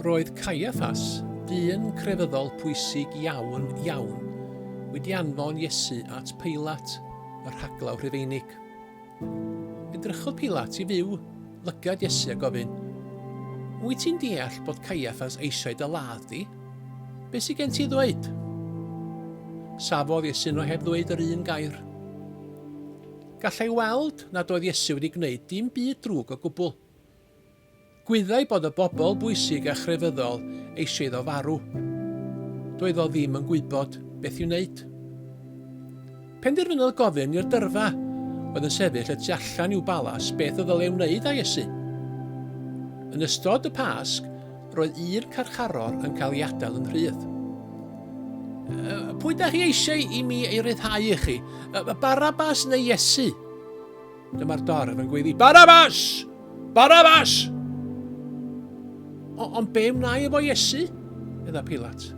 Roedd Caiaffas, dyn crefyddol pwysig iawn, iawn, wedi anfon Iesu at Peilat, y rhaglaw Rhufeinig. Edrychodd Pilat i fyw lygad Iesu a gofyn, Wyt ti'n deall bod Caiaffas eisiau dy ladd di? Be sydd gen ti ddweud? Safodd Iesu yno heb ddweud yr un gair. Gallai weld nad oedd Iesu wedi gwneud dim byd drwg o gwbl. Gwyddai bod y bobl bwysig a chrefyddol eisiau iddo farw. Doedd o ddim yn gwybod beth i'w wneud. Penderfynodd gofyn i'r dyrfa oedd yn sefyll y tu allan i'w balas beth y ddylai wneud â Iesu. Yn ystod y Pasg, roedd un carcharor yn cael ei adael yn rhydd. Pwy da chi eisiau i mi ei ryddhau i chi? Barabas neu Iesu? Dyma'r dorf yn gweiddi, Barabas! Barabas! O, ond be wna i efo Iesu? Medda Pilat.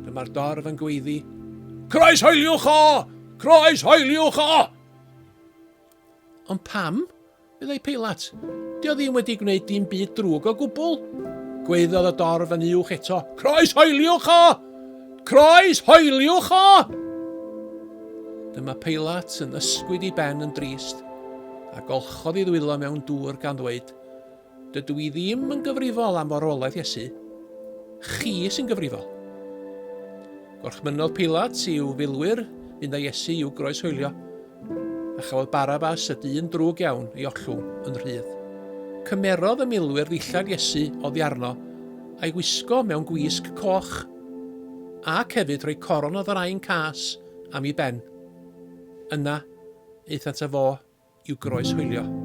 Dyma'r dorf yn gweiddi, Croes hoeliwch o! Croes hoeliwch o! Ond pam? Meddai Pilat. Dio ddim wedi gwneud dim byd drwg o gwbl. Gweiddodd y dorf yn uwch eto, Croes hoeliwch o! Croes hoeliwch o! Dyma Peilat yn ysgwyd ei ben yn drist, a golchodd ei ddwylo mewn dŵr gan ddweud, Dydw i ddim yn gyfrifol am farwolaeth Iesu. Chi sy'n gyfrifol. Gorchmynnodd Pilat i'w filwyr fynd â Iesu i'w groeshoelio, a chafodd Barabas, y dyn drwg iawn, ei ollwng yn rhydd. Cymerodd y milwyr ddillad Iesu oddi arno a'i wisgo mewn gwisg coch, ac hefyd rhoi coron o ddraen cas am ei ben. Yna, aethant â fo i'w groeshoelio.